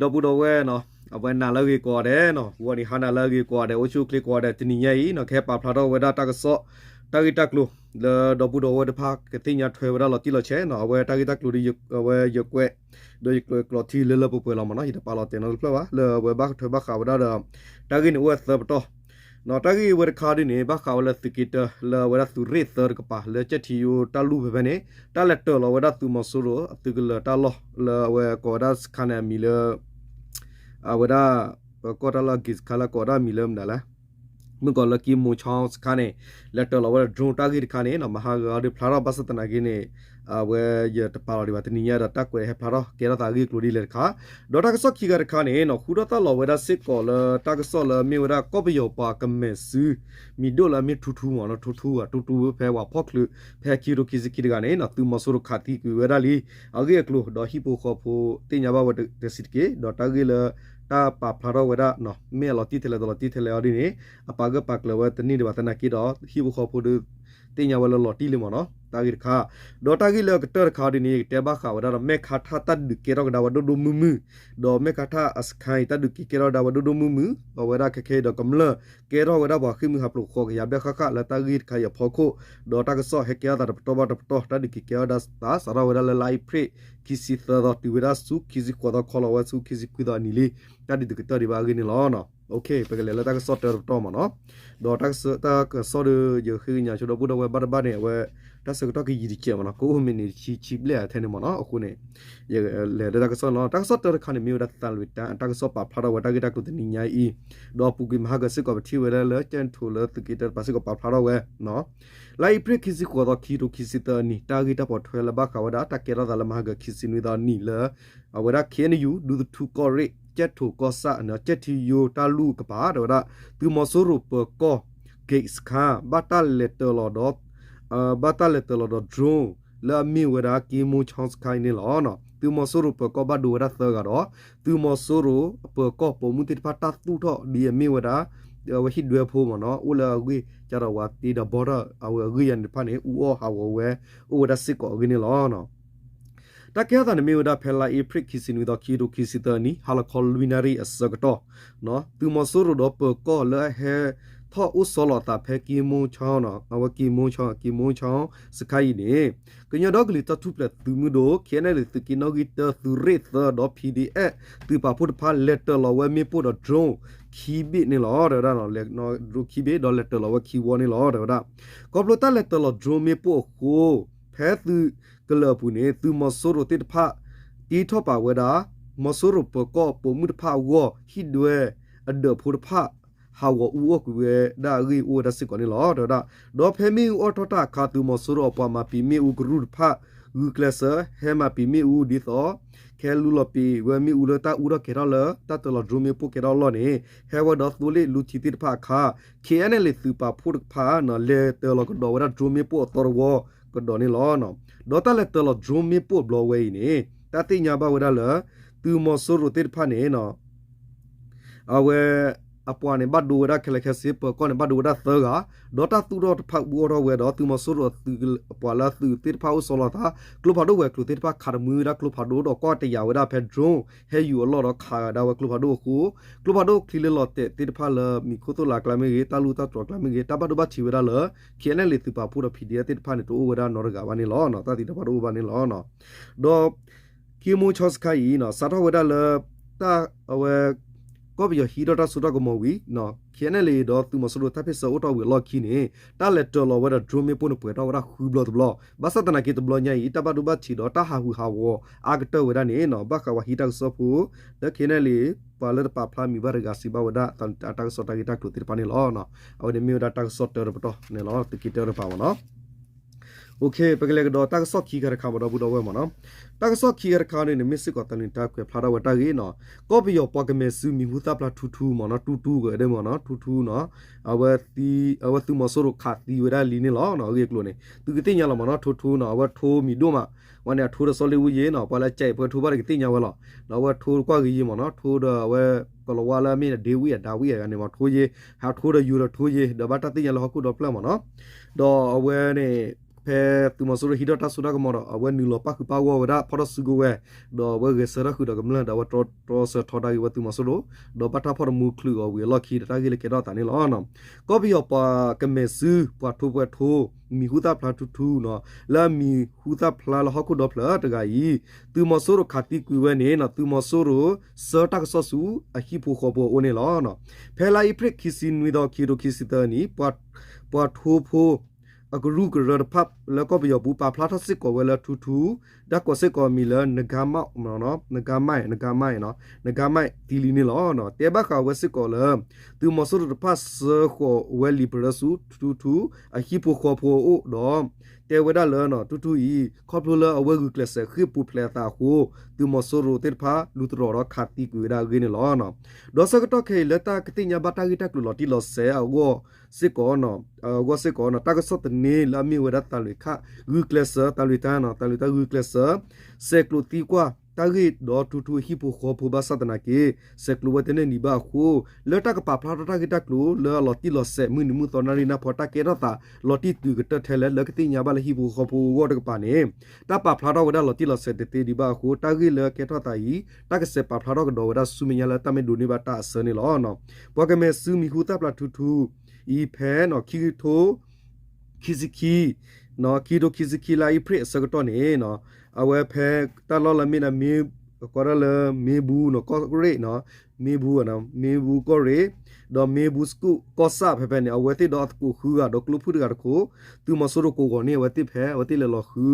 ဒီပုၢ်ဒီဝဲၢ်နီၤ, အဝဲနၤလၢအဂ့ၤကိးဂၤဒဲးနီၤ, ဂီၤနံၤဟါနၤလၢအဂ့ၤကိးဂၤဒဲး, အိၣ်ဆူၣ်အိၣ်ချ့ကိးဂၤဒဲး, တနံၤညါအံၤနီၤ ကဟဲပာ်ဖျါထီၣ်ဝဲဒၣ်တၢ်ကစီၣ် တၢ်ဂ့ၢ်တၢ်ကျိၤ လၢဒီပုၢ်ဒီဝဲၢ်တဖၣ်ကသ့ၣ်ညါထွဲဝဲဒၣ်လီၤတံၢ်လီၤဆဲးနီၤ, အဝဲတၢ်ဂ့ၢ်တၢ်ကျိၤဒီး အဝဲယကွဲး ဒီးယကျိးထံလၢလၢပှဲၤပှဲၤလီၤမ့ၢ်နီၤ, ယတပာ်လီၤတဲာ်နီတဖျၢၣ်ဘၣ်, လၢအဝဲဘၣ်ထွဲဘၣ်ဃးဝဲဒၣ်ဒီး တၢ်ဂ့ၢ်န့ၣ်အိၣ်ဝဲသၢပတီၢ် တၢ်ဂ့ၢ်ဝဲတခါဒ်န့ၣ် ဘၣ်ဃးဝဲလၢသုးက့တၢ လၢအဝဲဒၣ်သုးရ့ၣ်သၢတကပၤ လၢကၠဲၣ်ထံယိတၢ်လူၢ်ဖဲဖဲန့ၣ် တၢ်လဲၤတၢၤလီၤဝဲဒၣ်သုးမီၤစိရိၤအသုးကလၢၤတၢ်လီၢ် လၢအဝဲကိးဝဲဒၣ်စခါန့ၣ်အမံၤလၢ အဝဲဒၣ် ပကီၢ်တၢ်လီၢ်အဂ့ၤစခါလၢကိးဝဲဒၣ်မံၤလၢမနုၤလဲၣ် မုၢ်ကီးလၢကံမူၤခၠီစခါန့ၣ် လဲၤတၢၤလီၤဝဲဒၣ် drone တၢ်ဂ့ၢ်တခါန့ၣ်နီၤ မဟါဂၤအီၤဒုးဖျါထီၣ်ဘၣ်ဆၣ်သနာ်က့န့ၣ် အဝဲယတပာ်လီၤဒံးဘၣ် တနံၤညါဒီးတၢ်ကွဲးဟဲဖျါထီၣ်ကဲထီၣ်သးအဂ့ၢ်အကျိၤဒ်လဲၣ်တခါ, ဒီးတၢ်ကစီၣ်ခံဂၤတခါန့ၣ်နီၤ ဃုထီၣ်သၣ်လီၤဝဲဒၣ်စ့ၢ်ကီးလၢတၢ်ကစီၣ်လၢမ့ၢ်ဝဲဒၣ်ကီၢ်ပယီၤပှၤကမဲာ်စု မံၤဒိၣ်လၢအမ့ၢ်ထူထူမ့ၢ်နီၤ ထူထူ ထူထူဖဲပှၤဖီၣ်ချုး ဖဲခံကထိခံဆံခံတဂၤန့ၣ်နီၤ သုးမီၤစိရိၤခးသံကွံာ်ဝဲဒၣ်လံ အဂ့ၢ်အကျိၤ ဒီးဟံၣ်ဖိဃီဖိသ့ၣ်ညါဘၣ်ဝဲတဆံးတက့ၢ် ဒီးတၢ်ဂ့ၢ်လၢ တၢ်ပာ်ဖျါထီၣ်ဝဲဒၣ် မ့ၢ်အလီၤတံၢ်ထဲလဲၣ်တလီၤတံၢ်ထဲလဲၣ်အီၤဒ်န့ၣ် အပာ်ဂၢၢ်ပာ်ကျၢၤဝဲတန့ၢ်ဒံးဘၣ်သနာ်က့ဒီး ဟံၣ်ဖိဃီဖိဒီး သ့ၣ်ညါဝဲလၢလီၤတံၢ်လံမ့ၢ်နီၤ တၢ်ဂ့ၢ်တခါ, ဒီးတၢ်ဂ့ၢ်လၢအကတၢၢ်တခါဒ်န့ၣ် ယကတဲဘၣ်ဃးဝဲဒၣ်ဒီး မဲၢ်ခါထၣ်တၢ်ဒုးကဲထီၣ်ကဒါဝဲဒိၣ်ဒိၣ်မုၢ်မုၢ်, ဒီးမဲၢ်ခါထၣ်အစခါအံၤ တၢ်ဒုးကဲကဲထီၣ်ကဒါဝဲဒိၣ်ဒိၣ်မုၢ်မုၢ်, အဝဲဒၣ်ခဲခဲအံၤဒီးကမျၢၢ် ကဲထီၣ်ဝဲဒၣ်ပှၤဃ့ၢ်မှံဟးဖျိးဃိးကယၤဘျဲၣ်ဃၣ်ဃၣ်လၢတၢ်ဂ့ၢ်တခါအံၤအဖီခိၣ်, ဒီးတၢ်ကစီၣ်ဟဲကဲထီၣ်သးတပတီၢ်ဘၣ်တပတီၢ် တၢ်ဒုးကဲကဲထီၣ်ဝဲဒၣ်သး စးထီၣ်ဝဲဒၣ်လၢလါအ့ဖြ့ၣ် ခံဆံသၢသီ တုၤဝဲဒၣ်ဆူခံဆံဃိးသီခီလီၤဝဲဆူခံဆံခွံသီအနံၤလံ, တၢ်ဒုးတကတၢၢ်ဒံးဘၣ်အဂ့ၢ်န့ၣ်လီၤ. ပကလဲၤလၢတၢ်ကစီၣ်တၢတပတီၢ်မ့ၢ်နီၤ, ဒီးတၢ်ကစီၣ်ဒီး ယဃ့ကညးဆိဒီပုၢ်ဒီဝဲၢ်ဘၣ်တဘၣ်န့ၣ် အဝဲ တၢ်ဆၢကတီၢ်ကယံာ်တစဲးမ့ၢ်နီၤ ကအိၣ်မ့ၢ်န့ၣ်ဆံဆံဘျဲၣ်အထဲန့ၣ်မ့ၢ်နီၤ အဃိန့ၣ် ယလဲၤလၢတၢ်ကစီၣ်န့ၣ်လီၤ. တၢ်ကစီၣ်တၢတခါန့ၣ် မ့ၢ်ဝဲဒၣ်သံလွင်တိုင်း တၢ်ကစီၣ်ပာ်ဖျါထီၣ်ဝဲတၢ်ဂ့ၢ်တၢ်ကျိၤတနံၤညါအံၤ, ဒီးပူၤကွံာ်မဟါကစ့ၢ်ကီး ပထံၣ်ဝဲဒၣ်လၢ ကၠဲၣ်ထိးလၢသုးက့တၢတပၤစ့ၢ်ကီးပာ်ဖျါထီၣ်ဝဲ လါအ့ဖြ့ၣ်ခံဆံဃိးသီ ခံကထိခံဆံသၢအနံၤ တၢ်ဂ့ၢ်တၢ်ပိာ်ထွဲလၢဘၣ်ဃးဝဲဒၣ် တၢ်ကဲထီၣ်သးလၢမဟါကစ့ၢ်ကီးနွံသီအနံၤလၢ အဝဲဒၣ် ခ့ၣ်အဲၣ်ယူၣ် ဒူသထူကီၢ်ရ့ၣ် ကၠဲၣ်ထိးကီၢ်ဆၣ် ကၠဲၣ်ထံယိတၢ်လူၢ်ကပၤ တဲဝဲဒၣ် သုးမီၤစိရိၤပၢၤကီၢ် ဂိတ်စခန်း ဘၣ်တၢ်လဲၤတၢၤလီၤဒီး ဘၣ်တၢ်လဲၤတၢၤလီၤဒီး drone လၢအမ့ၢ်ဝဲဒၣ် ကံမူၤခၠီစခါအံၤန့ၣ်လီၤ. သုးမီၤစိရိၤပၢၤကီၢ်ဘၣ်ဒိဝဲဒၣ်သၢဂၤဒီး သုးမီၤစိရိၤပၢၤကီၢ်ပိာ်မုၣ်သ့ၣ်တဖၣ်တၢ်သူၣ်ထီၣ်ဒ်အမ့ၢ်ဝဲဒၣ် အဝဲဟံၣ်ဒွဲဖိမ့ၢ်နီၤ အိၣ်လၢအဂ့ၢ်ကဒီးဝဲတ့ဒီးဘီထီၣ် အဝဲအဂ့ၢ်ယၤန့ၣ်တဖၣ်န့ၣ် အူအီၣ်ဟးဂီၤဝဲ အိၣ်ဝဲဒၣ်စ့ၢ်ကီးအဂ့ၢ်န့ၣ်လီၤ. တၢ်ကဲထီၣ်သးန့ၣ်မ့ၢ်ဝဲဒၣ်ဖဲလါအ့ဖြ့ၣ်ခံဆံနွံသီ ခံကထိခံဆံသၢနံၣ် ဟါလီၤခီလွံၢ်နၣ်ရံၣ်အဆၢကတီၢ် သုးမီၤစိရိၤဒီးပၢၤကီၢ်လၢအဟဲထီၣ်အိၣ်ဆီလီၤအသးဖဲကံမူၤခၠီ အဝဲကံမူၤခၠီ ကံမူၤခၠီစခါအံၤန့ၣ် ကညီဒီကလုာ်တၢ်ထူၣ်ဖျဲးသုးမုၢ်ဒိၣ် ခ့ၣ်အဲၣ်အဲၣ်လ် သုးက့နီၣ်ဂံၢ်တၢ သုးရ့ၣ်သၢဒီး PDF သုးပာ်ဖှိၣ်တဖၣ် လဲၤတၢၤလီၤဝဲမ့ၣ်ပိၢ်ဒီး drone ခံဘ့ၣ်န့ၣ်လီၤ. တဲဝဲဒၣ် drone ခံဘ့ၣ်ဒီးလဲၤတၢၤလီၤဝဲခံဝီန့ၣ်လီၤ. တဲဝဲဒၣ် ခီဖျိတၢ်လဲၤတၢၤလီၤ drone မ့ၣ်ပိၢ်အဃိ ဖဲသုးကလၢၤအပူၤန့ၣ် သုးမီၤစိရိၤသ့ၣ်တဖၣ် တ့ထီၣ်ပာ်ဝဲဒၣ် မီၤစိရိၤပၢၤကီၢ်ပိာ်မုၣ်တဖၣ်အဂီၢ် ဟံၣ်ဒွဲအဒၢးဖိတဖၣ် ဟးဂီၤအူအီၣ်ကွံာ်ဝဲဒၣ်အဂ့ၢ်အိၣ်ဝဲဒၣ်စ့ၢ်ကီးန့ၣ်လီၤ. တဲဝဲဒၣ် ဒီးဖဲမ့ၣ်အူအီၣ်ထီၣ်တၢ်အခါ သုးမီၤစိရိၤအပှၤမၤပံာ်မ့ၣ်အူကရူၢ်တဖၣ် ဂုာ်ကျဲးစၢး ဟဲမၤပံာ်မ့ၣ်အူဒ်သိး ကဟဲလူလီၤပံာ်ဝဲမ့ၣ်အူလၢတၢ်အူထီၣ်ကဲၤထီၣ်လၢ တၢ်တၢၤလီၤ drone မ့ၣ်ပိၢ်ကဲထီၣ်အလီၢ်န့ၣ် ဟဲဝဲဒီးသိလ့ၣ်လူထံသ့ၣ်တဖၣ်အခါ ခ့ၣ်အဲၣ်အဲၣ်လ် သုးပာ်ဖှိၣ်တဖၣ် လဲၤတၢၤလီၤကဒီးဝဲဒၣ် drone မ့ၣ်ပိၢ်အသီတဝီကဒီးန့ၣ်လီၤ. ဒီးတၢ်လဲၤတၢၤလီၤ drone မ့ၣ်ပိၢ်အဘျီဝဲအံၤန့ၣ် တၢ်သ့ၣ်ညါဘၣ်ဝဲဒၣ်လၢ သုးမီၤစိရိၤသ့ၣ်တဖၣ်န့ၣ် အဝဲ အပှၤန့ၣ်ဘၣ်ဒိဝဲဒၣ်ခဲလၢာ်ခဲဆ့ ပၢၤကီၢ်န့ၣ်ဘၣ်ဒိဝဲဒၣ်သၢဂၤ, ဒီးတၢ်သူၣ်ထီၣ်တဖၣ်အူအီၣ်ထီၣ်ဝဲဒီး သုးမီၤစိရိၤအသုး အပှၤလၢအသုးသ့ၣ်တဖၣ်အိၣ်ဆီလီၤသး ကျိဖးဒိၣ်ဝဲၤကျိၤသ့ၣ်တဖၣ်ခးတမှံဝဲဒၣ်ကျိဖးဒိၣ်ဒီးကွၢ်တယာ်ဝဲဒၣ်ဖဲ drone ဟဲယူၤအလီၢ်ဒီးခးဒၣ်ဝဲကျိဖးဒိၣ်အဃိ ကျိဖးဒိၣ်ချံလၢလီၤတဲာ်သ့ၣ်တဖၣ်လၢမံၤခိၣ်သိၣ်လါအကျါမ့ၢ်ဂ့ၤ တၢ်လူၢ်တၢ်တြီၤအကျါမ့ၢ်ဂ့ၤ တၢ်ဘၣ်ဒိဘၣ်ထံးဝဲဒၣ်လၢ ခ့ၣ်အဲၣ်အဲၣ်လ် သုးပာ်ဖှိၣ်ဒီး PDF သ့ၣ်တဖၣ်န့ၣ် တအိၣ်ဝဲဒၣ်နီတဂၤဘၣ်န့ၣ်လီၤ. တၢ်သံတၢ်ပှၢ်တအိၣ်ဘၣ်န့ၣ်လီၤ. ဒီး ကံမူၤခၠီစခါအံၤ စးထီၣ်ဝဲဒၣ်လၢ တၢ်အဝဲ ကီၢ်ပယီၤဟံးထီၣ်တၢ်စိတၢ်ကမီၤဝံၤ ခ့ၣ်အဲၣ်အဲၣ်လ် ဒီးသုးမီၤစိရိၤတၢ်ဖ့ၣ်ဆၢအိၣ်ထီၣ်ဝံၤအလီၢ်ခံန့ၣ် တၢ်လဲၤတၢၤလီၤဝဲဒီး drone မ့ၣ်ပိၢ်န့ၣ် ပှဲၤထီၣ်ဝဲဒၣ်ဃုဘျီတဘျီ, ဘၣ်ဆၣ်သနာ်က့တဘျီညါအံၤ တၢ်ဘၣ်ဒိဘၣ်ထံးဒီးတၢ်ဟးဂူာ်ဟးဂီၤအါကတၢၢ်ဝဲဒၣ်န့ၣ် ဘၣ်ဃးဝဲဟံးတၢ်ကစီၣ်ဖိ လၢခ့ၣ်အဲၣ်အဲၣ်လ် ပှၤလၢတပာ်ဖျါမံၤဘၣ်တဂၤစံးဘၣ်ဝဲဒၣ် တၢ်ကစီၣ်တၢ်ဂ့ၢ်တၢ်ကျိၤသ့ၣ်တဖၣ်န့ၣ်လီၤ. အဝဲန့ၣ်မ့ၢ်ဝဲဒၣ်တၢ်ကစီၣ်တၢတပတီၢ်န့ၣ်လီၤ. သုးက့တၢတပၤမ့ၢ်နီၤ ပကလဲၤကဒီးတၢ်ကစီၣ်ခံခါတခါမ့ၢ်ဒီပုၢ်ဒီဝဲၢ်မ့ၢ်နီၤ, တၢ်ကစီၣ်ခံခါတခါန့ၣ် မ့ၢ်စ့ၢ်ကီးသးလံတၢ်ကွဲးဖျါထီၣ်ဝဲတၢ်ဂ့ၢ်နီၤ, ကီၢ်ပယီၤပှၤကမဲာ်စုမံၤဟူသၣ်ဖျါထူထူမ့ၢ်နီၤ, ထူထူကဒဲမ့ၢ်နီၤ, ထူထူနီၤ, အဝဲ အဝဲသုးမီၤစိရိၤခးသံဝဲဒၣ်လံန့ၣ်လီၤ. အဂ့ၢ်အကျိၤန့ၣ် သုကသ့ၣ်ညါလီၤမ့ၢ်နီၤ, ထူထူနီၤ, အဝဲထိမံၤဒိၣ်မး, ဝဲန့ၣ်အထိဒီးစီၤလ့ဝံယ့ၤနီၤ, ပှၤလၢကဲအံၤပှဲၤထိဘၣ်တကသ့ၣ်ညါဝဲလီၤ. ဒီးအဝဲထိတကွၢ်ဂ့ၤယ့ၤမ့ၢ်နီၤ, ထိဒီးအဝဲ ကလီၤဝါလၢအမ့ၢ်ဒ့ဝံယၤ ဒါဝံယၤဂၤန့ၣ်မ့ၢ်ထိယ့ၤ, ဟးထိဒီးယူၤဒီးထိယ့ၤ, ဒီးဘၣ်တၢ်သ့ၣ်ညါလၢဟီၣ်ခိၣ်ဒီဖျၢၣ်မ့ၢ်နီၤ, ဒီးအဝဲန့ၣ် ဖဲသုးမီၤစိရိၤဟံးထီၣ်တၢ်စိတၢ်ကမီၤဒီး အဝဲနုာ်လီၤပၣ်ဃုာ်ပၣ်ဂီၢ်ဝဲဒၣ်ဖီၣ်ထီၣ်စုကဝဲၤ, ဒီးအဝဲဂဲၤဆၢထၢၣ်ဃုာ်ဒီးကမျၢၢ်ဒီး အဝဲတြီတြီဆၢထီဒါက့ၤဝဲသုးမီၤစိရိၤ, ဒီးဘၣ်တၢ်ဖီၣ်တမူချုးအီၤဝံၤအလီၢ်ခံဒီး တၢ်ဂ့ၢ်လၢကဲထီၣ်အသးန့ၣ်လီၤ. ကီၢ်ပယီၤပှၤကမဲာ်စု ပှၤထိပှဲၤထိ မံၤဟူသၣ်ဖျါထူထူနီၤ, လၢအမံၤဟူသၣ်ဖျါလၢဟီၣ်ခိၣ်ဒီဖျၢၣ်တဂၤအံၤ သုးမီၤစိရိၤခးသံကွံာ်ဝဲန့ၣ်နီၤ, သုးမီၤစိရိၤဆှၢတၢ်ကစီၣ်ဆူအဟံၣ်ဖိဃီဖိအအိၣ်န့ၣ်လီၤ. ဖဲလါအ့ဖြ့ၣ်ခံဆံနွံသီ ခံကထိခံဆံသၢနံၣ် ပှၤထိဖိ အကရူၢ်ကရၢတဖၣ်လၢကီၢ်ပယီၤပူၤ ပာ်ဖျါထီၣ်စ့ၢ်ကီးဝဲလၢထူထူ, တၢ်ကိးစ့ၢ်ကီးအမံၤလၢ နဂါမၣ်, နဂါမၣ်, နဂါမၣ်, နဂါမၣ်တံလံန့ၣ်လီၤ. တဲဘၣ်ဃးဝဲစ့ၢ်ကီးလၢ သုးမီၤစိရိၤတဖၣ်ဆှၢဃီၤဝဲလံာ်ပရၢဆူ ထူထူ အဟံၣ်ဖိဃီဖိအအိၣ်ဒီး တဲဝဲဒၣ်လၢ ထူထူအံၤ ခီဖျိလၢအဝဲဂုာ်ကျဲးစၢးဃ့ၢ်ပူၤဖျဲးအသးအဃိ သုးမီၤစိရိၤသ့ၣ်တဖၣ်လူၤတြီၤဒီးခးသံကွံာ်ဝဲဒၣ်အဂ့ၢ်န့ၣ်လီၤ. ဒီးဆၢကတီၢ်ခဲအံၤလၢတၢ်ကသ့ၣ်ညါဘၣ်တၢ်ဂ့ၢ်တၢ်ကျိၤလီၤတံၢ်လီၤဆဲးအဂီၢ်စ့ၢ်ကီး အဂီၢ်စ့ၢ်ကီး တၢ်ကစီၣ်သန့လၢအမ့ၢ်ဝဲဒၣ်သးလွံၢ်ခၣ် ဂုာ်ကျဲးစၢး သးလွံၢ်တၢ် သးလွံၢ်တၢ်ဂုာ်ကျဲးစၢး ဆဲးကျိးသံကွၢ်တၢ်ဂ့ၢ်ဒီးထူထူအဟံၣ်ဖိဃီဖိဘၣ်ဆၣ်သနာ်က့ ဆဲးကျိးဝဲတန့ၢ်ဒံးဘၣ်အဃိ လၢတၢ်ကပာ်ဖျါထီၣ်တၢ်ဂ့ၢ်တၢ်ကျိၤလၢအလီၤတံၢ်လီၤဆဲး မုၢ်နံၤမုၢ်သီနၣ်ရံၣ်နၢ်ဖီ တၢ်ကဲထီၣ်သးလီၤတံၢ်တုၤကတၢၢ်ထဲလဲၣ် လၢကသ့ၣ်ညါဘၣ်လၢဟံၣ်ဖိဃီဖိအဂီၢ်တကပၤန့ၣ် တၢ်ပာ်ဖျါထီၣ်ဝဲဒၣ်လီၤတံၢ်လီၤဆဲးတသ့ဒံးဘၣ်အဃိ တၢ်ဂ့ၢ်လၢကဲထီၣ်သးအံၤ တၢ်ကဆဲးပာ်ဖျါထီၣ်ကဒီးဝဲဒၣ်ဆူမဲာ်ညါလၢတၢ်မ့ၢ်ဒိးန့ၢ်ဘၣ်တၢ်အဆၢန့ၣ်လီၤ. ပှၤကမဲာ်စုမံၤဟူသၣ်ဖျါထူထူအံၤဖဲ ခံကထိ ခံဆံခံ ခံကထိခံဆံခံလါအ့ဖြ့ၣ်အဆၢကတီၢ်န့ၣ် အဝဲဖဲတၢ်လီၢ်လၢမ့ၢ်ဒၣ်မ့ၢ် ကိးဒၣ်လၢမ့ၢ်ဘူးနီၤ ကီၢ်ရ့ၣ် မ့ၢ်ဘူး မ့ၢ်ဘူးကီၢ်ရ့ၣ် ဒီးမ့ၢ်ဘူးစကူးကီၢ်ဆၣ်ဖဲဖဲန့ၣ် အဝဲသ့ၣ်ဒီးအသကိးဃုဂၤဒီးကျိဖုၣ်တဂၤတခိၣ် သုးမီၤစိရိၤကိးဂီၤန့ၢ်အဝဲသ့ၣ်ဖဲ အဝဲသ့ၣ်လဲၤလီၤဃု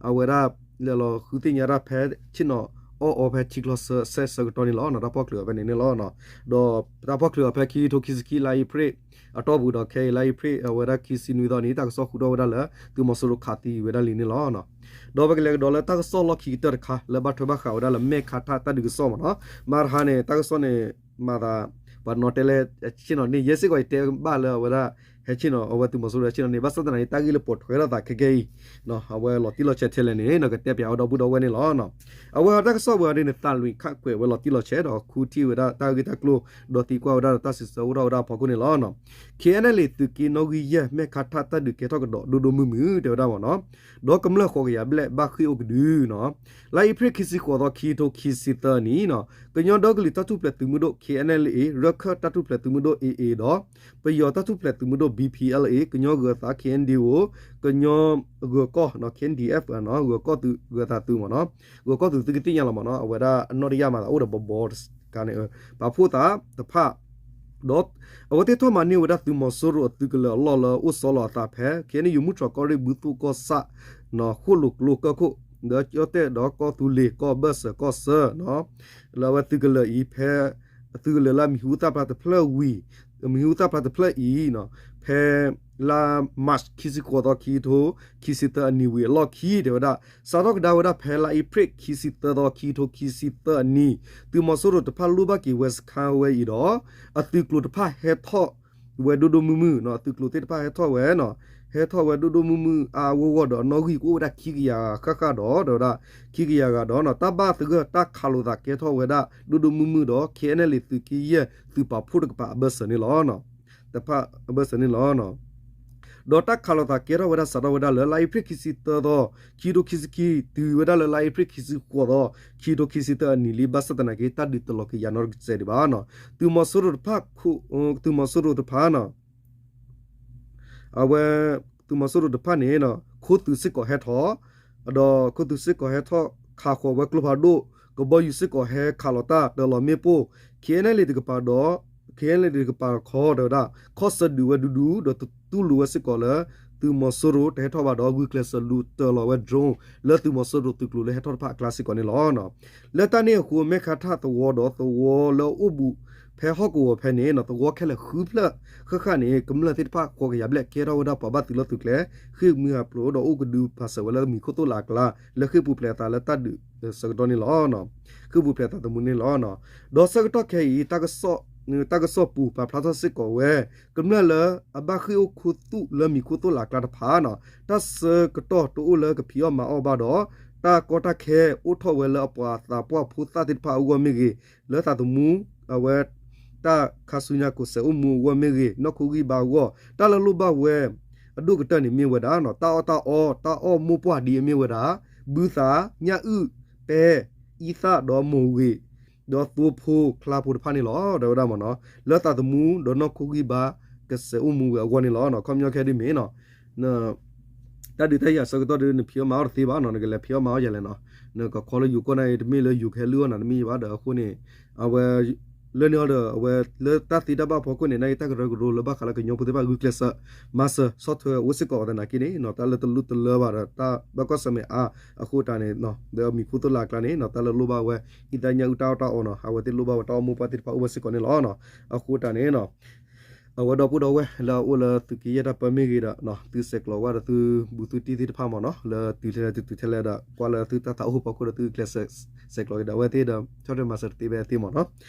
အဝဲဒၣ် လဲၤလီၤဃုသ့ၣ်ညါတၢ်ဖဲဆ့ၣ်နီၤအီၣ်အီဖဲထံချီဆၢဆၢကတီၢ်န့ၣ်လီၤ. တၢ်ဖီၣ်ချုးအီၤဖဲန့ၣ်န့ၣ်လီၤ. ဒီးတၢ်ဖီၣ်ချုးအီၤဖဲခံကထိခံဆံခံလါအ့ဖြ့ၣ် အတီၢ်ပူၤဒီးခဲအံၤလါအ့ဖြ့ၣ် အဝဲဒၣ်ခံဆံနွံသီန့ၣ် တၢ်ကစီၣ်ဃုထီၣ်ဝဲဒၣ်လၢ သုးမီၤစိရိၤခးသံဝဲဒၣ်လံန့ၣ်လီၤ. ဒီးပကလဲၤကဒီးလၢတၢ်ကစီၣ်လီၢ်ခံကတၢၢ်တခါ လၢဘၣ်ထွဲဘၣ်ဃးဝဲဒၣ်လၢမဲၢ်ခါထၣ်တၢ်ဒုးကစီၣ်မ့ၢ်နီၤ မၤတဟါန့ၣ် တၢ်ကစီၣ်န့ၣ် မၤသး ပှၤနီတဲလဲၣ် ဆ့ၣ်နီၤန့ၣ် ယဲစ့ၢ်ကီးယတဲဘၣ်လၢအဝဲဒၣ် ဟဲဆ့ၣ်နီၤ အဝဲသုးမီၤစိရိၤဟဲဆ့ၣ်နီၤန့ၣ် ဘၣ်ဆၣ်သနာ်က့ တၢ်ဂ့ၢ်လၢပိာ်ထွဲထီၣ်သးခဲကဲအံၤ အဝဲလီၤတံၢ်လီၤဆဲးထဲလဲၣ်န့ၣ် ကတဲပၠးဝဲဒီပုၢ်ဒီဝဲၢ်န့ၣ်လီၤ. အဝဲတၢ်ကစီၣ်ဝဲအံၤန့ၣ် သးလွံၢ်ခၣ်ကွဲးဝဲလီၤတံၢ်လီၤဆဲးဒီးခူထံၣ်ဝဲဒၣ်တၢ်ဂ့ၢ်တၢ်ကျိၤ ဒီးသံကွၢ်ဝဲဒၣ်ဒီးတၢ်စံးဆၢအိၣ်ထီၣ်ဝဲဒၣ်အဖီခိၣ်န့ၣ်လီၤ. ခ့ၣ်အဲၣ်အဲၣ်လ့ၣ်သုးက့နီၣ်ဂံၢ်ယဲၢ် မဲၢ်ခါထၣ်တၢ်ဒုးကဲထီၣ်ကဒီးဒိၣ်ဒိၣ်မုၢ်မုၢ် တဲဝဲဒၣ်မ့ၢ်နီၤ ဒီးကမျၢၢ်ဃိးကယၤဘျဲၣ်ဘၣ်ဃ့ၢ်အိၣ်ကဒုနီၤ လါအ့ဖြ့ၣ်ခံဆံဃိးသီ ခံကထိခံဆံသၢနံၣ်နီၤ ကညီဒီကလုာ်တၢ်ထူၣ်ဖျဲးသုးမုၢ်ဒိၣ် ခ့ၣ်အဲၣ်အဲၣ်လ့ၣ် ရၢၢ်ခၢၣ်တၢ်ထူၣ်ဖျဲးသုးမုၢ်ဒိၣ် အ့ၣ်အ့ၣ် ဒီး ပယီၤတၢ်ထူၣ်ဖျဲးသုးမုၢ်ဒိၣ် ဘံၣ်ပံၣ်အၣ်လ့ၣ် ကညီဂၢၤသး ခ့ၣ်အဲၣ်ဒံၣ်အိၣ် ကညီဂၢၤကီၢ် ခ့ၣ်အဲၣ်ဒံၣ်အၣ် ဂၢၤကီၢ်သုး ဂၢၤသးသုးမ့ၢ်နီၤ ဂၢၤကီၢ်သုးသုကသ့ၣ်ညါလီၤမ့ၢ်နီၤ အဝဲဒၣ်အနီၣ်တယၢ်မးသးအိၣ်ဒီးဘီဘီတကါန့ၣ် ပာ်ဖှိၣ်သးတဖၣ် ဒီး အဝဲသ့ၣ်ထီၣ်မၤန့ၢ်ဝဲဒၣ်သုးမီၤစိရိၤအသုးကလၢၤအလီၢ်လၢအိၣ်ဆီလီၤအသးဖဲ ခ့ၣ်အဲၣ်ယူၣ် မုၢ်တြီၢ်ကီၢ်ရ့ၣ် ဘုသိၣ်ကီၢ်ဆၣ် ဃိၣ်လိာ်ကျိကၢၢ်ခိၣ် ဒီးကၠီၣ်တဲၣ်ဒီးကီၢ်သူလ့ၤ ကီၢ်ဘၢၣ်စၢၤကီၢ်ဆၢ လၢအဝဲသုးကလၢၤအံၤဖဲ သုးကလၢၤလၢအမံၤဟူသၣ်ဖျါတဖျၢၣ်ဝံၤ မံၤဟူသၣ်ဖျါတဖျၢၣ်အံၤ ဖဲလါ March ခံဆံဃိးသီ ခံကထိခံဆံသၢအနံၤဝံၤအလီၢ်ခံ တဲဝဲဒၣ် စးထီၣ်ကဒါဝဲဒၣ်ဖဲလါအ့ဖြ့ၣ်ခံဆံသၢသီ ခံကထိခံဆံသၢအနံၤ သုးမီၤစိရိၤတဖၣ်လိၣ်ဘၣ်က့ၤဝဲစခါဝဲအံၤဒီး အသုးကျိၤတဖၣ်ဟဲထီၣ်ဝဲဒိၣ်ဒိၣ်မုၢ်မုၢ် အသုးကျိၤသ့ၣ်တဖၣ်ဟဲထီၣ်ဝဲ ဟဲထီၣ်ဝဲဒိၣ်ဒိၣ်မုၢ်မုၢ်အါအါဂီၢ်ဂီၢ်ဒီးအနီၣ်ဂံၢ်ကအိၣ်ဝဲဒၣ်ခံကယၤဃၣ်ဃၣ်ဒီး တဲဝဲဒၣ် ခံကယၤဂၤဒီး တၢ်ဘၣ်သဂၢၢ်တၢ်ခးလိာ်သးကဲထီၣ်ဝဲဒၣ်ဒိၣ်ဒိၣ်မုၢ်မုၢ်ဒီး ခ့ၣ်အဲၣ်အဲၣ်လ့ၣ်သုးက့ယဲၢ် သုးပာ်ဖှိၣ်တကပၤအဘၢၣ်စၢၤန့ၣ်လီၤ. တဖၣ်အဘၢၣ်စၢၤန့ၣ်လီၤ. ဒီးတၢ်ခးလိာ်သးကဲထီၣ်ဝဲဒၣ်စးထီၣ်ဝဲဒၣ်လၢလါအ့ဖြ့ၣ်ခံဆံသၢသီ ခံကထိခံဆံခံ တုၤဝဲဒၣ်လၢလါအ့ဖြ့ၣ်ခံဆံဃိးသီ ခံကထိခံဆံသၢအနံၤလံ ဘၣ်ဆၣ်သနာ်က့ တၢ်ဒုးတလီၤက့ၤယၤနီတစဲးဒံးဘၣ်နီၤ သုးမီၤစိရိၤတဖၣ် သုးမီၤစိရိၤတဖၣ်နီၤ အဝဲ သုးမီၤစိရိၤတဖၣ်န့ၣ် ခိၣ်သုးစ့ၢ်ကီးဟဲထီၣ် ဒီးခိၣ်သုးစ့ၢ်ကီးဟဲထီၣ်ခးဃီၤဝဲကျိဖးဒိၣ် ကဘီယူၤစ့ၢ်ကီးဟဲခးလီၤတၢ်တၢ်လီၤမ့ၣ်ပိၢ် ခ့ၣ်အဲၣ်အဲၣ်လ့ၣ်တကပၤဒီး ခ့ၣ်အဲၣ်အဲၣ်လ့ၣ်တကပၤ ခီ တဲဝဲဒၣ် ခီၣ်ဆၢဒုးဝဲဒူဒူ ဒီးတူၢ်လိာ်ဝဲစ့ၢ်ကီးလၢ သုးမီၤစိရိၤတဟဲထီၣ်ဘၣ်ဒီး ဂုာ်ကျဲးစၢးလူၤတၢၤလီၤဝဲ drone လၢသုးမီၤစိရိၤသုးကျိၤလၢဟဲထီၣ်တဖၣ်အကျါစ့ၢ်ကီးန့ၣ်လီၤ. လၢတၢ်န့ၣ်အဃိ မဲၢ်ခါထၣ်သဝီဒီးသဝီလၢအအိၣ်ဘူးဖဲဟီၣ်ကဝီၤဖဲန့ၣ် သဝီခဲလၢာ်ဃုဖျၢၣ်ဃၣ်ဃၣ်န့ၣ် ကမျၢၢ်သ့ၣ်တဖၣ်ဃိးကယၤဘျဲၣ်ကဲထီၣ်ဝဲဒၣ်ပှၤဘၣ်သုးလီၢ်သုးကျဲ ဃ့ၢ်မှံဟးဖျိးဒီးအိၣ်ကဒုဖးစၢၤဝဲလၢမံၤခိၣ်သိၣ်လးအကျါ လၢဃ့ၢ်ပူၤဖျဲးအသးလၢတၢ်ဒုးဆၢကတီၢ်န့ၣ်လီၤ. ဃ့ၢ်ပူၤဖျဲးအသးသမူန့ၣ်လီၤ. ဒီးဆၢကတီၢ်ခဲအံၤ တၢ်ကစီၣ်ပူၤပာ်ဖျါထီၣ်စ့ၢ်ကီးဝဲ ကမျၢၢ်လၢအဘၣ်ဃ့ၢ်အိၣ်ခူသူၣ်လၢမံၤခိၣ်သိၣ်လးအကျါတဖၣ် တၢ်ဆၢကတီၢ်တအိၣ်လၢကဖံးအီၣ်မၤအီၣ်ဘၣ်ဒီး တၢ်ကီတၢ်ခဲအိၣ်ထီၣ်ဝဲလၢအပှၤသးပှၢ်ဖိသၣ်သ့ၣ်တဖၣ်အဂီၢ်မ့ၢ်ဂ့ၤ, လၢသးသမူ အဝဲ တၢ်ခါဆူညါကိးစဲးအိၣ်မူအဂီၢ်မ့ၢ်ဂ့ၤ, နီၢ်ခိဂံၢ်ဘါအဂီၢ် တၢ်လၢလိၣ်ဘၣ်ဝဲ အဒိၣ်ကတၢၢ်န့ၣ်မ့ၢ်ဝဲဒၣ် တၢ်အီၣ်တၢ်အီ တၢ်အီၣ်မိၢ်ပှၢ်ဒ်အမ့ၢ်ဝဲဒၣ် ဘုသၣ်, ညၣ်အုၣ်, ပဲ, အံသၣ်ဒီးမိၢ်ဂ့ၤ, ဒီးသိဖိချါဖိတဖၣ်န့ၣ်လီၤ. တဲဝဲဒၣ်မ့ၢ်နီၤ လၢသးသမူဒီးနီၢ်ခိဂံၢ်ဘါ ကစဲးအိၣ်မူဝဲအဂီၢ်န့ၣ်လီၤ. ခီပညီခဲဒ်မ့ၢ်နီၤ တၢ်ဒုးတၢ်ယၤဆၢကတီၢ်ဒီး နဖံးအီၣ်မၤအီၣ်တသ့ဘၣ်နီၤ, နကလဲၤဖံးအီၣ်မၤအီၣ်ယၤလဲၣ်နီၤ, နကခီလၢယိၤကီၢ်န့ၣ် တမ့ၢ်လၢယိၤကဟဲလုၢ်အီၣ်နၤတမ့ၢ်ဘၣ်ဒီးအဃိန့ၣ် အဝဲ လၢန့ၣ်အီၤဒီး အဝဲလၢတၢ်သ့တၢ်ဘၣ်ဖီခိၣ်န့ၣ် နာ်က့တၢ်ကရၢကရိလၢဘၣ်ဃးလၢကညီဖိသ့ၣ်တဖၣ်ဂုာ်ကျဲးစၢး မၤစၢၤဆီၣ်ထွဲအိၣ်စ့ၢ်ကီးသနာ်က့န့ၣ်နီၤ, တၢ်လၢတလိၣ်တလၢဘၣ်ဒီး တၢ်ဘၣ်ကွၢ်ဆၢၣ်မဲာ်အါ အဃိတၢ်န့ၣ် ဒီးမံၤခိၣ်သိၣ်လါအကျါန့ၣ်နီၤ တၢ်လၢလိၣ်ဘၣ်ဝဲ အံသၣ်ညၣ်အုၣ်တၢ်အီၣ်တၢ်အီနီၤ အဝဲသ့ၣ်လိၣ်ဘၣ်ဝဲတၢ်အီၣ်မိၢ်ပှၢ်သ့ၣ်တဖၣ်အိၣ်ဝဲစ့ၢ်ကီးန့ၣ်လီၤ. အဃိတၢ်န့ၣ်နီၤ အဝဲဒီပုၢ်ဒီဝဲၢ်လၢအအိၣ်လၢသုးက့ယဲၢ်တၢ်ပၢမ့ၢ်ဂ့ၤဒီး သုဆဲးကျိးဝဲဒီးသုဘူးသုတံၢ်သ့ၣ်တဖၣ်မ့ၢ်နီၤ လၢတုၤထဲလဲၣ်တုၤထဲလဲၣ်ဒီး ကွၢ်လၢသုတၢ်သးအိၣ်ဖီခိၣ်ဒီးသုကျဲးစၢး ဆဲးကျိးက့ၤဒီးအဝဲသ့ၣ်ဒီး ဆီၣ်ထွဲမၤစၢၤတသ့ဖဲသ့မ့ၢ်နီၤ.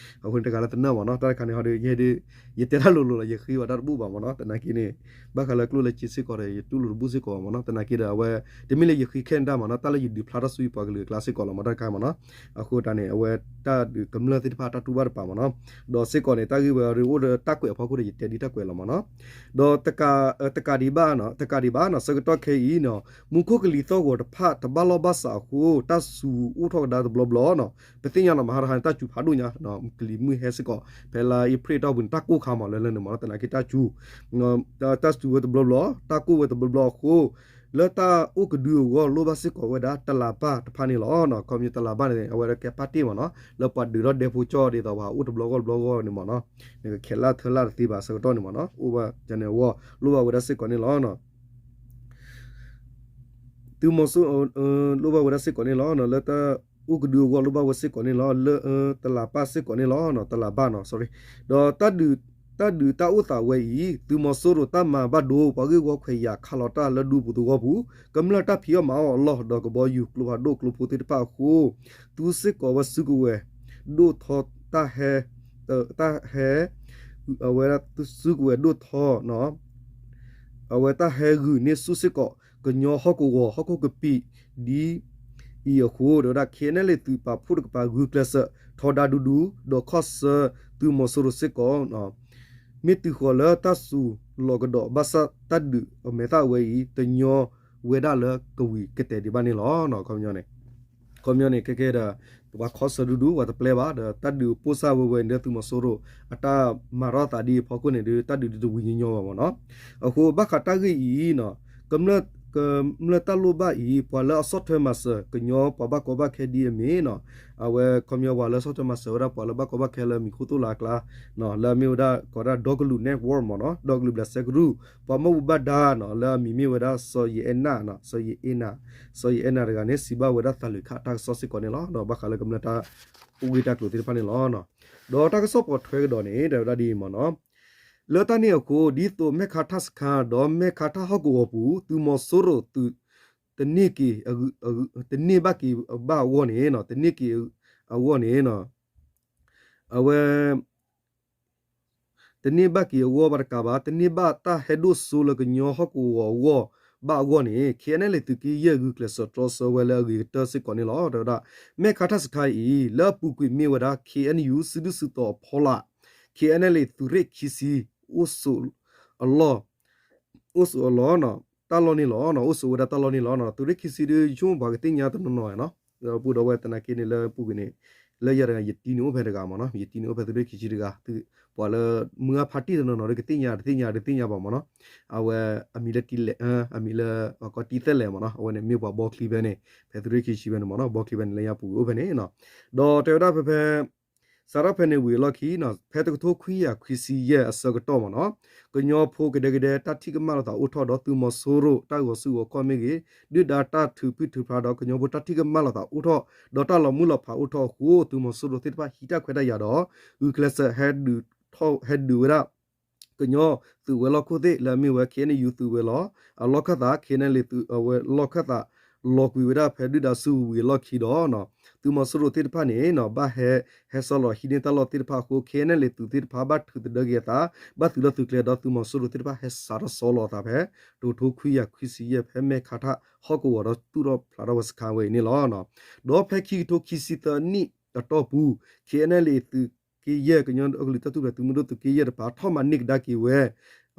အဃိန့ၣ်တဂၤလၢသနၢၣ်မ့ၢ်နီၤ တၢ်တခါန့ၣ်ဟီဒီး ယဲဒၣ် ယတဲတၢ်လိၤလိၤလီၤ ယဃ့ဝဲတၢ်တဘူၣ်ဘၣ်မ့ၢ်နီၤ သနာ်က့န့ၣ် ဘၣ်ဃးလၢကျိၣ်လၢစ့စ့ၢ်ကီးဒီး ယတူၢ်လိာ်တဘူၣ်စ့ၢ်ကီးဘၣ်မ့ၢ်နီၤ သနာ်က့ဒီးအဝဲ တမ့ၢ်လၢယဃ့ခဲန့ၣ်တၢ်မ့ၢ်နီၤ တၢ်လၢယဒုးဖျါထီၣ်ဆူယပှၤကလုာ်အကျါစ့ၢ်ကီးလီၤမ့ၢ်တၢ်တခါမ့ၢ်နီၤ. အဃိတၢ်န့ၣ် အဝဲတၢ်ဒုးကမျၢၢ်သ့ၣ်တဖၣ်တၢ်တူၢ်ဘၣ်တပၤမ့ၢ်နီၤ ဒီးစ့ၢ်ကီးန့ၣ် တၢ်ဂ့ၢ်ဝဲအံၤအိၣ်ဒီးတၢ်ကွဲးအဖီခိၣ်ဒီး ယတဲဒ်တၢ်ကွဲးလီၤမ့ၢ်နီၤ. ဒီးတကးဒံးဘၣ်နီၤ တကးဒံးဘၣ်နီၤ ဆၢကတီၢ်ခဲအံၤနီၤ မူခိၣ်ကလံၤသီၣ်ဂီၤတဖၣ် တဘၣ်လီၢ်ဘၣ်စးအဃိ တၢ်စူၤအိၣ်ထီၣ်ကဒါတဘျီဘျီနီၤ ပသ့ၣ်ညါနီၤ မဟါတဟါန့ၣ် တၢ်စူၤဖးဒိၣ်ညါ ကလံၤမုၢ်ဟဲစ့ၢ်ကီး ဖဲလါအ့ဖြ့ၣ်အတီၢ်ပူၤန့ၣ် တၢ်ကိၢ်ခါမးလၢလၢန့ၣ်မ့ၢ်နီၤ သနာ်က့တၢ်စူၤ တၢ်စူၤဝဲတဘျီဘျီ တၢ်ကိၢ်ဝဲတဘျီဘျီအဃိ လၢတၢ်အိၣ်ကဒုအဂီၢ်လိၣ်ဘၣ်စ့ၢ်ကီးဝဲဒၣ်တလးဘၣ်တဖၣ်န့ၣ်လီၤ. ခီပညီတလးဘၣ်န့ၣ် အဝဲဒၣ်ကဲပၣ်တ့ၢ်မ့ၢ်နီၤ လၢပှၤဒုးထီၣ်ဒဲဖိကၠီၣ်ဒ်သိးပှၤအိၣ်တဘျီဂီၢ်တဘျီဂီၢ်န့ၣ်မ့ၢ်နီၤ နကခဲလၢာ်ထၢလၢ်တသ့ဘၣ်ဆၢကတီၢ်န့ၣ်မ့ၢ်နီၤ အိၣ်ဘၣ်န့ၣ်အဂီၢ် လိၣ်ဘၣ်ဝဲဒၣ်စ့ၢ်ကီးန့ၣ်လီၤ. သုးမီၤစိ လိၣ်ဘၣ်ဝဲဒၣ်စ့ၢ်ကီးန့ၣ်လီၤ လၢတၢ်အိၣ်ကဒုအဂီၢ်လိၣ်ဘၣ်ဝဲစ့ၢ်ကီးန့ၣ်လီၤ လၢတလးဘၣ်စ့ၢ်ကီးန့ၣ်လီၤ တလးဘၣ်နီၤ sorry ဒီး တၢ်ဒုးတၢ်အိၣ်သးဝဲအံၤ သုးမီၤစိရိၤတၢ်မၤဘၣ်ဒိ ပှၤဂ့ၢ်ဝီခွဲးယာ်ခးလီၤတၢ်လၢဒူပူၤသဝီပူၤ ကမျၢၢ်တၢ်ဖံးအီၣ်မၤအီၣ်အလီၢ် ဒီးကဘီယူၤကျိဖးဒိၣ်ကျိဖိသ့ၣ်တဖၣ်အဃိ သုးစ့ၢ်ကီးဝဲစုကဝဲၤ ဒိၣ်ထီၣ်တၢ်ဟဲ တၢ်ဟဲ အဝဲစုကဝဲၤဒိၣ်ထီၣ် အဝဲတၢ်ဟဲဂုာ်န့ၢ်ဆူၣ်စ့ၢ်ကီး ကညီဟီၣ်ကဝီၤဟီၣ်ခိၣ်ကပံာ် ဒ်အံၤအဃိ တဲဝဲဒၣ် ခ့ၣ်အဲၣ်အဲၣ်လ့ၣ်သုးပာ်ဖှိၣ်တကပၤ ဂုာ်ကျဲးစၢးထီဒါဒူဒူ ဒီးခီၣ်ဆၢသုးမီၤစိရိၤစ့ၢ်ကီး မ့ၢ်တုၤဃီၤလၢတၢ်စူၤလီၤကဒီး ဘၣ်ဆၣ်တၢ်ဒုးအမဲာ်သၣ်ဝဲအံၤ တညီဝဲဒၣ်လၢကဝံၤကတဲာ်ဒံးဘၣ်န့ၣ်လီၤ. ခီပညီန့ၣ် ခီပညီန့ၣ် ခဲကဲဒီး ပှၤခီဆၢဒူဒူ ပှၤတပျဲဘၣ် ဒီးတၢ်ဒုးပိၢ်စၢ်ဝဲဝဲန့ၣ် သုးမီၤစိရိၤ အတၢ်မၤထီၣ်သးဒ်အံၤအဖီခိၣ်န့ၣ်ဒီး တၢ်ဒုးဒ်တဝံၤညီညီဘၣ်မ့ၢ်နီၤ. အဃိဘၣ်ဃးတၢ်ဂ့ၢ်အံၤနီၤ ကမျၢၢ်တၢ်လိၣ်ဘၣ်အံၤ ပှၤလၢအဆီၣ်ထွဲမၤစၢၤ ကညီပှၤဘၣ်ကီဘၣ်ခဲဒ်အမ့ၢ်နီၤ အဝဲခီပညီပှၤလၢဆီၣ်ထွဲမၤစၢၤဝဲဒၣ် ပှၤလၢဘၣ်ကီဘၣ်ခဲလၢမံၤခိၣ်သိၣ်လါအကျါ လၢအမ့ၢ်ဝဲဒၣ် ကိးဒၣ်ဒီကလုာ် network မ့ၢ်နီၤ ဒီကလုာ်ဘျးစဲကရူၢ် ပှၤမီၢ်ပူၤဘၣ်ဒါနီၤ လၢအမံၤမ့ၢ်ဝဲဒၣ် စီၤယံၤအဲၣ်နၢ် စီၤယံၤအဲၣ်နၢ် စီၤယံၤအဲၣ်နၢ်တဂၤန့ၣ် စံးဘၣ်ဝဲဒၣ်သးလုာ်ခးတၢ်ကစီၣ်စ့ၢ်ကီးန့ၣ်လီၤ. ဒီးဘၣ်ဃးလၢကမျၢၢ်တၢ်အိၣ်ဂ့ၢ်တၢ်ကျိၤသ့ၣ်တဖၣ်န့ၣ်လီၤ. ဒီးတၢ်ကစီၣ်ပိာ်ထွဲကဒီးန့ၣ် တဲဝဲဒၣ်ဒ်အံၤမ့ၢ်နီၤ လၢတၢ်န့ၣ်အဃိ ဒ်သိးမဲၢ်ခါထၣ်စခါ ဒီးမဲၢ်ခါထၣ်ဟီၣ်ကဝီၤပူၤ သုးမီၤစိရိၤသုး တန့ၢ်က့ၤ တန့ၢ်ဘၣ်က့ၤဘၣ်အဂီၢ်န့ၣ် တန့ၢ်က့ၤအဂီၢ်န့ၣ် အဝဲ တန့ၢ်ဘၣ်က့ၤအဂီၢ်ဘၣ်တကးဘၣ် တန့ၢ်ဘၣ်တၢ်ဟဲဒိၣ်စိလၢကညီဟီၣ်ကဝီၤအဂီၢ်ဘၣ်အဂီၢ်န့ၣ် ခ့ၣ်အဲၣ်အဲၣ်လ့ၣ်သုးက့ယဲၢ်ဂုာ်ကျဲးစၢးတြီဆၢဝဲလၢအဂ့ၤကတၢၢ်စ့ၢ်ကီးန့ၣ်လီၤ. တဲဝဲဒၣ် မဲၢ်ခါထၣ်စခါအံၤ လၢအပူၤကွံာ်မ့ၢ်ဝဲဒၣ် ခ့ၣ်အဲၣ်ယူၣ် စုဒုၣ်စုတီၤအဖီလာ် ခ့ၣ်အဲၣ်အဲၣ်လ့ၣ်သုးရ့ၣ်ခံဆံ အိၣ်ဆိးအလီၢ် အိၣ်ဆိးအလီၢ် တၢ်လီၢ်န့ၣ်လီၤ. အိၣ်ဆိးဝဲဒၣ်တၢ်လီၢ်န့ၣ်လီၤ. သုးရ့ၣ်ခံဆံဒုး ယဆိကမိၣ်ပှၤကသ့ၣ်ညါတနီၤနီၤနီၤ ဒီပုၢ်ဒီဝဲၢ်သနာ်က့န့ၣ်လၢပူၤကွံာ်န့ၣ် လၢယၤတဂၤ ယတံၤန့ၣ်အိၣ်ဖဲတဂၤမ့ၢ်နီၤ ယတံၤန့ၣ်အိၣ်ဖဲသုးရ့ၣ်ခံဆံတဂၤ ပှၤလၢမုၢ်အါဖါတံၢ်တနီၤနီၤဒီးကသ့ၣ်ညါ တသ့ၣ်ညါ တသ့ၣ်ညါဘၣ်မ့ၢ်နီၤ အဝဲအမံၤလၢတံၤလဲၣ် အမံၤလၢ ကီးတံၤသဲလဲၣ်မ့ၢ်နီၤ အဝဲန့ၣ်မ့ၢ်ပှၤဘီချံဖဲန့ၣ် ဖဲသုးရ့ၣ်ခံဆံဖဲန့ၣ်မ့ၢ်နီၤ ဘီချံဖဲန့ၣ်လၢညါပူၤကွံာ်အိၣ်ဖဲန့ၣ် ဒီးတဲဝဲဒၣ်ဖဲဖဲ စးထီၣ်ဖဲန့ၣ်ဝံၤအလီၢ်ခံနီၤ ဖဲတကထိခွံကယၤခွံဆံယဲၢ်အဆၢကတီၢ်မ့ၢ်နီၤ ကညီဖိကဒဲကဒဲတၢ်ထံၣ်ကမၣ်လိာ်သးအိၣ်ထီၣ်ဒီးသုးမီၤစိရိၤတၢ်ဂီၤစုဂီၤခီၣ်မ့ၢ်ဂ့ၤ ဒုၣ်ဒါတၢ်ထုးဖုၣ်ထုးဖျါဒီးကညီဖိတၢ်ထံၣ်ကမၣ်လိာ်သးအိၣ်ထီၣ် ဒီးတၢ်လီၤမုၢ်လီၤဖးအိၣ်ထီၣ်အဃိ သုးမီၤစိရိၤသ့ၣ်တဖၣ်ဟံးတၢ်ခွဲးတၢ်ယာ်ဒီး ဂုာ်ကျဲးစၢးဟဲဒုးဝဲဒၣ် ကညီသုးဝဲၤလီၢ်ခိၣ်သ့ၣ်လၢအမ့ၢ်ဝဲ ခ့ၣ်အဲၣ်ယူၣ် သုးဝဲၤလီၢ် အလီၢ်ခၢၣ်သး ခ့ၣ်အဲၣ်အဲၣ်လ့ၣ်သုးဝဲၤလီၢ်ခၢၣ်သး လီၤကွံာ်ဝဲဒၣ်ဖဲဒုၣ်ဒါစုဝံၤအလီၢ်ခံဒီး သုးမီၤစိရိၤသ့ၣ်တဖၣ်န့ၣ် ဘၣ်ဟဲ ဟဲဆီလီၤဟံးန့ၢ်တၢ်လီၢ်သ့ၣ်တဖၣ်အဃိ ခ့ၣ်အဲၣ်အဲၣ်လ့ၣ်သုးသ့ၣ်တဖၣ်ဘၣ်ထုးသဒၢက့ၤအသး ဘၣ်သုးလီၢ်သုးကျဲဒီးသုးမီၤစိရိၤသ့ၣ်တဖၣ်ဟဲစးထီၣ်ဆီလီၤအသးဖဲ တကထိခွံကယၤခွံဆံယဲၢ် ဖဲမဲၢ်ခါထၣ်ဟီၣ်ကဝီၤဒီးသူၣ်ထီၣ်ဖျါထီၣ်ဝဲစခါဝဲအံၤန့ၣ်လီၤ. ဒီးဖဲခံကထိခံဆံသၢနံၣ်အတီၢ်ပူၤ ခ့ၣ်အဲၣ်အဲၣ်လ့ၣ်သုးက့ယဲၢ် ကညီဒီကလုာ်တၢ်ထူၣ်ဖျဲးသုးမုၢ်ဒိၣ်သုးက့ယဲၢ်တဖၣ် ထီၣ်မၤန့ၢ်ကဒါက့ၤဝဲ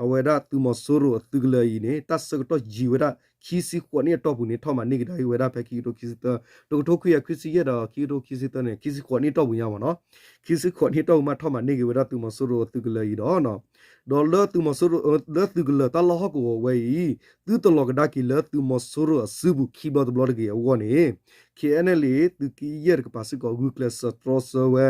အဝဲဒၣ်သုးမီၤစိရိၤအသုးကလၢၤအံၤန့ၣ် တၢ်ဆၢကတီၢ်ယံာ်ဝဲဒၣ် ခံဆံဃိးနံၣ်အတီၢ်ပူၤန့ၣ် ထီၣ်မၤန့ၢ်ကဒါက့ၤဝဲဒၣ်ဖဲခံကထိခံဆံသၢ, တကထိခွံကယၤခွံဆံယဲၢ်ဒီး ခံကထိခံဆံသၢန့ၣ် ခံဆံဃိးနံၣ်အတီၢ်ပူၤညါမ့ၢ်နီၤ. ခံဆံဃိးနံၣ်အတီၢ်ပူၤမး ထီၣ်မၤန့ၢ်က့ၤဝဲဒၣ်သုးမီၤစိရိၤအသုးကလၢၤအံၤဒီး ဒီးလၢသုးမီၤစိရိၤ လၢသုးကလၢၤတၢ်လီၢ်ဟီၣ်ကဝီၤဝဲအံၤ သုတလီၤကဒါက့ၤလၢသုးမီၤစိရိၤအစုပူၤခံဘျီတဘျီတဂ့ၤအဂီၢ်န့ၣ် ခ့ၣ်အဲၣ်နဲလ်အ့ သုးက့ယဲၢ်တကပၤစ့ၢ်ကီး ဂုာ်ကျဲးစၢးတြီဆၢဝဲ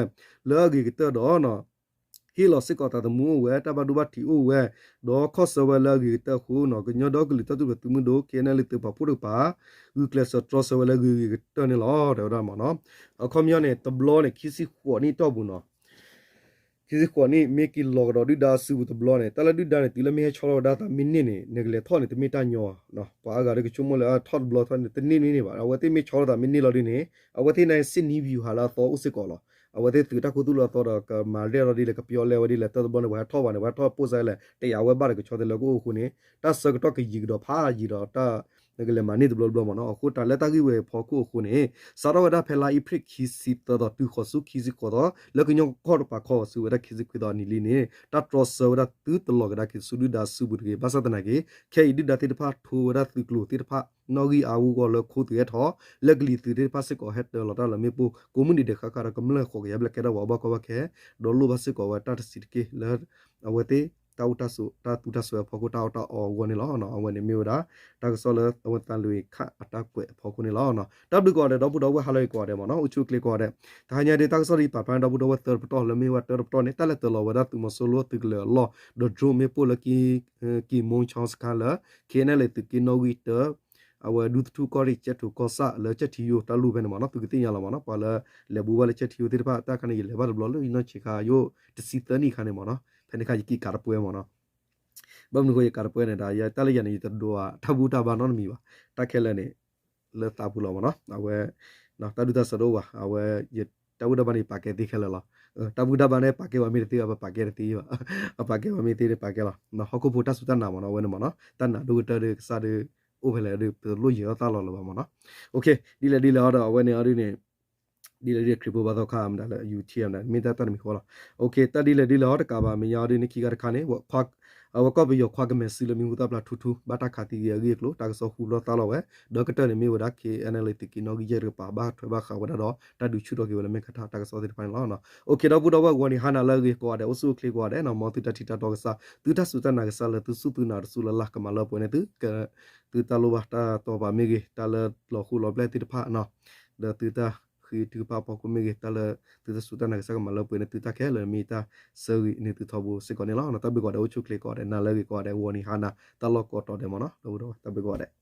လၢအဂ့ၤကတၢၢ်ဒီး ဟ့ၣ်လီၤစ့ၢ်ကီးတၢ်သမူအိၣ်ဝဲ တၢ်ဘၣ်ဒိဘၣ်ထံးအိၣ်ဝဲ ဒီးခီၣ်ဆၢဝဲလၢအဂ့ၤကတၢၢ်အဃိနီၤ ကညီဒီကလုာ်တၢ်ထူၣ်ဖျဲးသုးမုၢ်ဒိၣ် ခ့ၣ်အဲၣ်နဲလ်အ့ သုးပာ်ဖှိၣ်တကပၤ ဂုာ်ကျဲးစၢးတြီဆၢဝဲလၢအဂ့ၤကတၢၢ်န့ၣ်လီၤ တဲဝဲဒၣ်မ့ၢ်နီၤ. အခီပညီန့ၣ် တဘျီန့ၣ် ခံဆံဃိးနံၣ်အတီၢ်ပူၤနီၤ ခံဆံဃိးနံၣ် မ့ၢ်က့ၤလီၤကဒီးဒုၣ်ဒါအစုပူၤတဘျီန့ၣ် တၢ်လၢဒုၣ်ဒါန့ၣ် တုၤလၢမ့ၢ်ဟဲဆီထီၣ်ဝဲဒၣ်သးမ့ၢ်န့ၢ်န့ၣ် နကလဲၤထီၣ်န့ၣ် တမ့ၢ်တၢ်ညီ ပှၤအါဂၤဒီးကဆိကမိၣ်လၢအထီၣ်တဘျီထီၣ်န့ၣ် တန့ၢ်န့ၢ်န့ၣ်ဘၣ်. အဝဲသ့ၣ်မ့ၢ်ဆီထီၣ်သးမ့ၢ်န့ၢ်လီၤဒ်န့ၣ် အဝဲသ့ၣ်န့ၣ် စစ်နည်းဗျူဟာလၢအသီအိၣ်စ့ၢ်ကီးလီၤ. အဝဲသ့ၣ်သုးတၢ်ခူသူၣ်လၢအသီဒီး ကမၤရဲၣ်လီၤဒ်လဲၣ် ကပျီလဲၣ်ဝဲဒ်လဲၣ် တၢ်တဘျီန့ၣ် ပှၤဟဲထီၣ်ဘၣ်န့ၣ် ပှၤဟဲထီၣ်ပိၢ်စါလဲၣ် တယာ်ဝဲဘၣ်ဒီးကဆီတလဲကအိၣ်အဃိန့ၣ် တၢ်ဆၢကတီၢ်ကယံာ်ကဒီးဖးယံာ်ဒီးတၢ် နကလဲၤမၤန့ၢ်တဘျီတဘျီမ့ၢ်နီၤ. အဃိတၢ်လၢတၢ်ဂ့ၢ်ဝဲအဖီခိၣ်အဃိန့ၣ် စးထီၣ်ဝဲဒၣ်ဖဲလါအ့ဖြ့ၣ်ခံဆံသၢသီ တုၤဃိးဆူခံဆံဃိးသီ လၢကညီကီၢ်တပၤခီဂီၤဆူဝဲဒၣ်ခံဆံခွံသီအနံၤလံန့ၣ် တၢ်တြီဆၢဝဲဒၣ်သုတလီၤကဒါက့ၤဆူဒုၣ်ဒါစုပူၤတဂ့ၤ. ဘၣ်ဆၣ်သနာ်က့ ခဲအံၤဒုၣ်ဒါသ့ၣ်တဖၣ်ထိဝဲဒၣ်သုးကျိၤသ့ၣ်တဖၣ် နီၣ်ဂံၢ်အါအါဂီၢ်ဂီၢ်လၢခိသုးဟဲထီၣ် လၢကလံၤသုးသ့ၣ်တဖၣ်စ့ၢ်ကီးဟဲတၢၤလီၤတၢ်လၢမ့ၣ်ပိၢ် ကိးမုၢ်နံၤဒဲးဃၣ်ဃၣ်ဒီးကမျၢၢ်ဃိးကယၤဘျဲၣ်ကဲထီၣ်ပှၤဘၣ်ကီဘၣ်ခဲ ဒီးလိၣ်ဘၣ်စ့ၢ်ကီးဝဲတၢ်တဆံးတက့ၢ်လၢ အဝဲသ့ၣ် တၢ်အိၣ်တၢ်ဆိး တၢ်သူတၢ်စွဲအဖီခိၣ် တၢ်အီၣ်တၢ်အီအဂီၢ်န့ၣ်လီၤ. အဝဲန့ၣ်မ့ၢ်ဝဲဒၣ် တၢ်ကစီၣ်လၢအဝဲသးလွံၢ်ခၣ်အတၢ်ကွဲးအဖီခိၣ်န့ၣ်လီၤ. တၢ်ဘျုးကိးဂၤဒဲး ဒီပုၢ်ဒီဝဲၢ်ဟါလၢအဂ့ၤကိးဂၤဒဲးမ့ၢ်နီၤ အိၣ်ဆူၣ်အိၣ်ချ့ကိးဂၤဒဲး တဟါညါဒ်တၢ်ကစီၣ်ဒ်ပာ်ဖျါန့ၣ် ဒီပုၢ်ဒီဝဲၢ်သၢတပတီၢ်လၢမ့ၢ်ဝဲတၢတပတီၢ်န့ၣ် တၢ်လဲၤတၢၤလီၤဝဲဒၣ်သုးမီၤစိရိၤသုးကလၢၤအလီၢ် ဒီး drone မ့ၣ်ပိၢ်လၢ ကံမူခၠီစခါလၢ ခ့ၣ်အဲၣ်နဲလ်အ့ သုးက့နီၣ်ဂံၢ်တၢ အဝဲဒူသထူၣ်ကီၢ်ရ့ၣ်ကၠဲၣ်ထိးကီၢ်ဆၣ်လၢကၠဲၣ်ထံယိာ်တၢ်လူၢ်ဖဲန့ၣ်မ့ၢ်နီၤ သုကသ့ၣ်ညါလီၤမ့ၢ်နီၤ ပှၤလၢလဲၤဘူးဘၣ်လၢကၠဲၣ်ထံယိာ်သ့ၣ်တဖၣ် တၢ်ခါန့ၣ် ယလဲၤဘၣ်တဘျီလၢယနီၢ်ဆံးခါယိာ်တဆံသၢနံၣ်အခါန့ၣ်မ့ၢ်နီၤ ဖဲန့ၣ်ခါယက့ၤကးတပှဲမ့ၢ်နီၤ ဘၣ်မနုၤဃိယကးတပှဲန့ၣ်ဒီး ယတၢ်လၢယၤန့ၣ် ယတဒိးတၢ်ဘူၣ်တၢ်ဘါနီတမံၤဘၣ် တၢ်ခဲလၢာ်န့ၣ် လၢသးပူၤလီၤမ့ၢ်နီၤ အဝဲ တၢ်ဒူၣ်တၢ်ဆၢတအိၣ်ဘၣ် အဝဲ ယတၢ်ဘူၣ်တၢ်ဘါန့ၣ် ပာ်ကဲသ့ခဲလၢာ်လီၤ တၢ်ဘူၣ်တၢ်ဘါန့ၣ် ပာ်ကဲပှၤမ့ၢ်တသ့ဘၣ် ပပာ်ကဲတသ့ဘၣ် အပာ်ကဲပှၤမ့ၢ်သ့န့ၣ် ပာ်ကဲလီၤ ဟီၣ်ခိၣ်ဖိတၢ်စူၢ်တၢ်နာ်မ့ၢ်နီၤ အဝဲန့ၣ်မ့ၢ်နီၤ တၢ်နာ်ဒိၣ်ကတၢၢ်ဒီးကစၢ်ဒီး အိၣ်ဖဲလဲၣ်ဒီး ပလိၣ်ယံၤအီၣ်သၣ်လီၤလၢၤဘၣ်မ့ၢ်နီၤ ဒ်လဲၣ်ဒ်လဲၣ်အီၤဒီး အဝဲန့ၣ်အီၤဒ်န့ၣ် ဒ်လဲၣ်ဒ်လဲၣ်ခရံာ်ဖိဘၣ်သီခါမတၤလၢ ယူၤထံ မတၤ မ့ၢ်တၢ်တၢ်တမံၤဃီလီၤ တၢ်ဒ်လဲၣ်ဒ်လဲၣ်အီၤတကးဘၣ် မဲာ်ညါအီၤဒ်န့ၣ်ခံခါတခါန့ၣ် အဝဲကီၢ်ပယီၤခွါကမဲာ်စုလၢမံၤဟူသၣ်ဖျါထူထူ ဘၣ်တၢ်ခးသံဂ့ၤအဂ့ၢ်အကျိၤ တၢ်ကစီၣ်ဟူလီၤသးလီၤဝဲ ဒီးကတၢၢ်န့ၣ်မ့ၢ်ဝဲဒၣ် ခ့ၣ်အဲၣ်နဲလ်အ့ သုးက့နီၣ်ဂံၢ်ယဲၢ်တကပၤ ဘၣ်ထွဲဘၣ်ဃးဝဲဒၣ်ဒီး တၢ်ဒုးဆူၣ်ထီၣ်က့ၤဝဲလၢမဲာ်ခါထါတၢ်ကစီၣ်သ့ၣ်တဖၣ်န့ၣ်လီၤ. အိၣ်ခ့ ဒီပုၢ်ဒီဝဲၢ် ဂီၤနံၤဟါနၤလၢအဂ့ၤကိးဂၤဒဲး အိၣ်ဆူၣ်အိၣ်ချ့ကိးဂၤဒဲး မ်သုတၢ်ထံၣ်တၢ်တီကစၢ် သုတၢ်စူၢ်တၢ်နာ်ကစၢ်လၢသုစူၢ်သုနာ်တစူၢ်လၢ်လၢ် ကမၤလၢပှဲၤန့ၢ်သု သုတၢ်လိၣ်ဘၣ်တၢ်တီပာ်မ့ၢ်ဂ့ၤ တၢ်လၢလီၤဃူလီၤဘျဲၣ်သ့ၣ်တဖၣ် ဒီးသုတၢ်ဃ့ထုကဖၣ်အဖီခိၣ်မ့ၢ်ဂ့ၤ တၢ်လၢသုတၢ်စူၢ်တၢ်နာ်ကစၢ်ကမၤလၢပှဲၤန့ၢ်သုတၢ်ခဲလၢာ် မ့ၢ်တၢ်ဆၢဂ့ၤန့ၢ်သုထီဘိစ့ၢ်ကီးန့ၣ်လီၤ. တၢ်ဘျုးကိးဂၤဒဲး အိၣ်ဆူၣ်အိၣ်ချ့ကိးဂၤဒဲး နၤလၢအဂ့ၤကိးဂၤဒဲး ဂီၤနံၤဟါနၤ တၢ်လီၢ်ကိးတီၤဒဲးမ့ၢ်နီၤ ဒီပုၢ်ဒီဝဲၢ် တၢ်ဘျုးကိးဂၤဒဲး